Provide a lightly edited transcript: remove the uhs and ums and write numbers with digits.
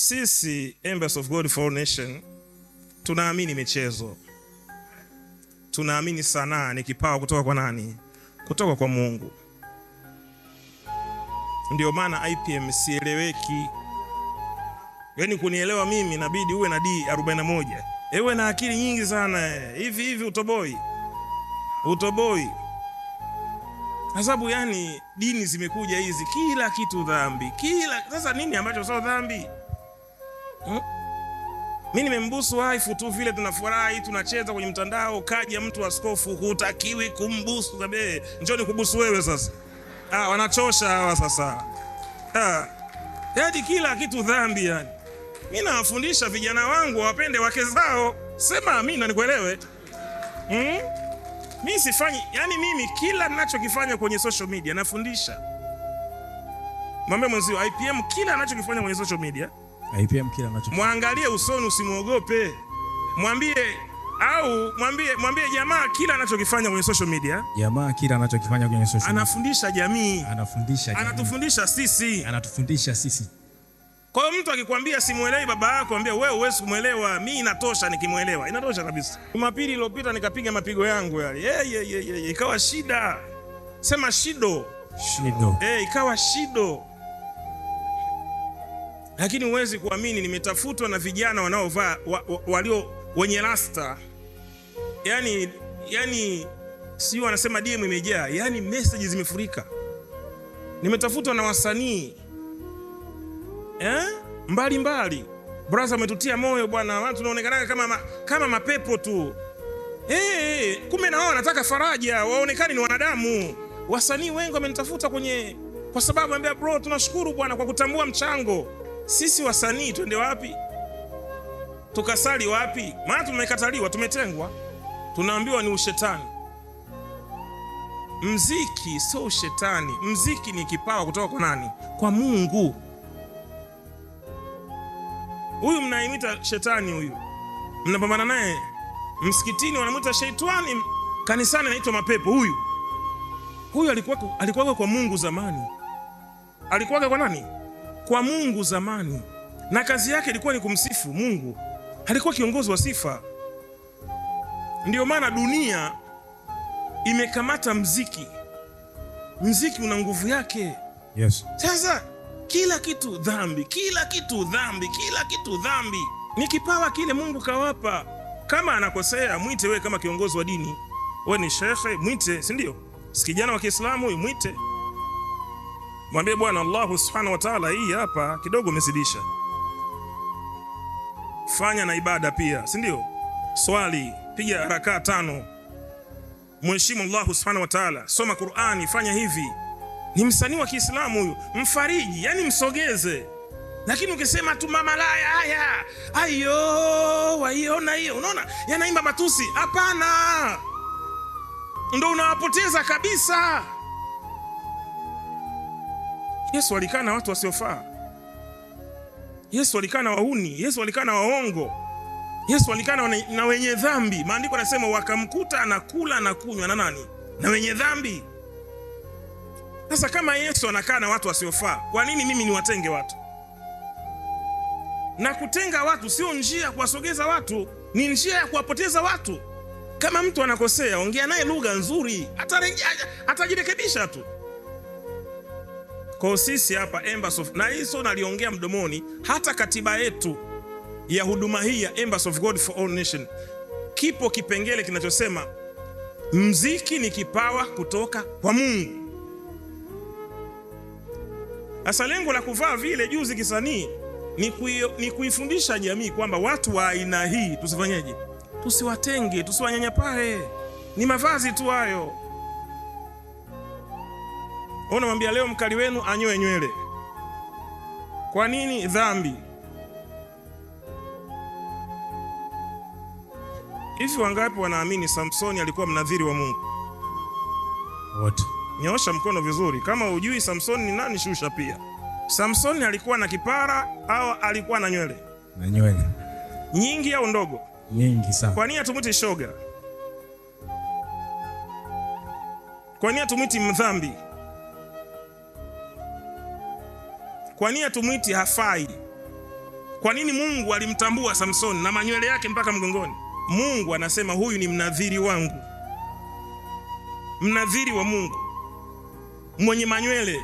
Sisi Embassy of God for All Nation tunaamini michezo. Tunaamini sanaa ni kipawa kutoka kwa nani? Kutoka kwa Mungu. Ndio maana IPM sieleweki. Yaani kunielewa mimi inabidi uwe na D41. Ewe na akili nyingi sana. Hivi hivi utoboi. Utoboi. Sababu yani dini zimekuja hizi kila kitu dhambi. Kila sasa nini ambacho sio dhambi? Mimi nimembusu wife tu vile tunafurahi, tunacheza kwenye mtandao, kaja mtu askofu hutakiwi kumbusu tabe. Njoo nikubusu wewe sasa. Ah, wanachosha hawa sasa. Ah. Yaani kila kitu dhambi yani. Mimi nawafundisha vijana wangu wapende wake zao. Sema amina nikuelewe. Mimi sifanyi, yani mimi kila ninachokifanya kwenye social media nafundisha. Mwambie mwenzio IPM kila anachokifanya kwenye social media. IPM kila anachokifanya. Muangalie usoni usimuogope. Mwambie au mwambie jamaa kila anachokifanya kwenye social media. Jamaa kila anachokifanya kwenye social media. Anafundisha jamii. Anafundisha jamii. Anatufundisha sisi. Anatufundisha sisi. Kwa hiyo mtu akikwambia simuelewi baba yako, ambia wewe huwezi kumuelewa, mimi inatosha nikimuelewa. Inatosha kabisa. Jumapili iliyopita nikapiga mapigo yangu yale. Ikawa shida. Sema shido. Shido. Ikawa shido. Lakini huwezi kuamini nimetafutwa na vijana wanaovaa walio wenye rasta. Yaani sio wanasema DM imejaa, yaani messages zimefurika. Nimetafutwa na wasanii mbali mbali. Brother umetutia moyo bwana, watu tunaonekana kama mapepo tu. Kumbe na wao wanataka faraja, waonekane ni wanadamu. Wasanii wengi wamenitafuta kwenye kwa sababu ambia bro tunashukuru bwana kwa kutambua mchango. Sisi wasanii twende wapi? Tukasali wapi? Maana tumekataliwa, tumetengwa. Tunaambiwa ni ushetani. Mziki sio ushetani. Mziki ni kipawa kutoka kwa nani? Kwa Mungu. Huyu mnaimita shetani huyu. Mnapambana naye. Msikitini wanamuita shaitani, kanisani anaitwa mapepo huyu. Huyu alikuwa kwa Mungu zamani. Alikuwa kwa nani? Kwa Mungu zamani. Na kazi yake ilikuwa ni kumsifu Mungu. Alikuwa kiongozi wa sifa. Ndio maana dunia imekamata mziki. Mziki una nguvu yake. Yes. Sasa kila kitu dhambi, kila kitu dhambi, kila kitu dhambi. Ni kipawa kile Mungu kawapa. Kama anakosea mwite wewe kama kiongozi wa dini. Wewe ni shekhe, mwite, si ndio? Si kijana wa Kiislamu huyu, mwite. Mwambie bwana Allah Subhanahu wa Ta'ala hii hapa kidogo umezidisha. Fanya na ibada pia, si ndio? Swali, piga rakaa 5. Mheshimu Allah Subhanahu wa Ta'ala, soma Qur'ani, fanya hivi. Ni msanii wa Kiislamu huyu, mfariji, yani msogeze. Lakini ukisema tu mama malaya haya, ayo, waiona hiyo, unaona? Yanaimba matusi. Hapana. Ndio unawapoteza kabisa. Yesu alikaa na watu wasiofaa. Yesu alikaa na wahuni, Yesu alikaa na waongo. Yesu alikaa na wenye dhambi. Maandiko yanasema wakamkuta anakula na kunywa na nani? Na wenye dhambi. Sasa kama Yesu anakaa na watu wasiofaa, kwa nini mimi niwatenge watu? Na kutenga watu sio njia ya kuwasogeza watu, ni njia ya kuwapoteza watu. Kama mtu anakosea, ongea naye lugha nzuri, atajirekebisha tu. Kwa sisi hapa Embassy of, na hizo naliongea mdomoni, hata katiba yetu ya huduma hii ya Embassy of God for All Nation kipo kipengele kinachosema mziki ni kipawa kutoka kwa Mungu. Sasa lengo la kuvaa vile juzi kisanii ni kuifundisha jamii kwamba watu wa aina hii tusifanyeje? Tusiwatenge, tusiwanyanyapae. Ni mavazi tu hayo. Unamwambia leo mkali wenu anyoe nywele. Kwa nini? Dhambi. Hivi wangapi wanaamini Samsoni alikuwa mnadhiri wa Mungu? Wote. Nyoosha mkono vizuri. Kama hujui Samsoni ni nani, shusha pia. Samsoni alikuwa na kipara au alikuwa na nywele? Na nywele. Nyingi au ndogo? Nyingi sana. Kwa nini hatumwiti shoga? Kwa nini hatumwiti mdhambi? Kwa nini hatumwiti hafai? Kwa nini Mungu alimtambua Samsoni na manywele yake mpaka mgongoni? Mungu anasema huyu ni mnadhiri wangu, mnadhiri wa Mungu, mwenye manywele.